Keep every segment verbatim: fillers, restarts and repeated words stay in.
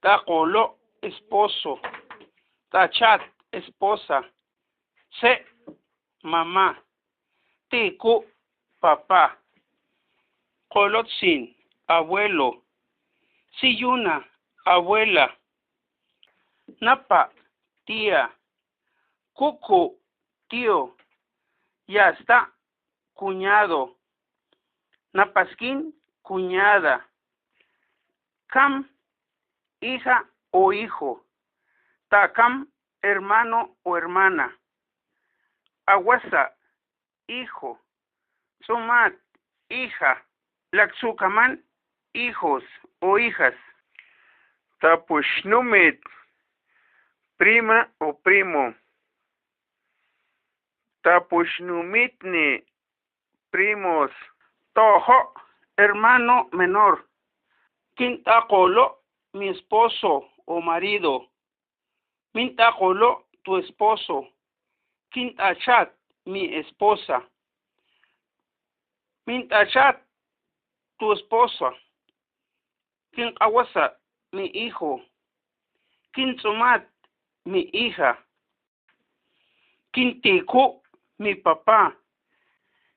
Takolo, esposo. Tachat, esposa. Se, mamá. Tiku, papá. Kolotsin, abuelo. Siyuna, abuela. Napa, tía. Kuku, tío. Yasta, cuñado. Napaskin, cuñada. Kam, hija o hijo. Takam, hermano o hermana. Awasa, hijo. Tsumat, hija. Laktsukaman, hijos o hijas. Tapuxnumit, prima o primo. Tapuxnumitni, primos. Tojo, hermano menor. Kin takolo, mi esposo o marido. Min takolo, tu esposo. Kin tachat, mi esposa. Min tachat, tu esposa. Kin kawasa, mi hijo. Kin tsumat, mi hija. Kin tiku, mi papá.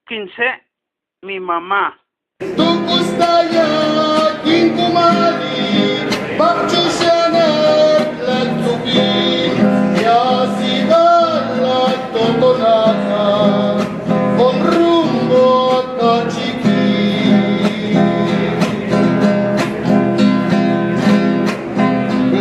Kin se, mi mamá. Tuku staya, kin kumali,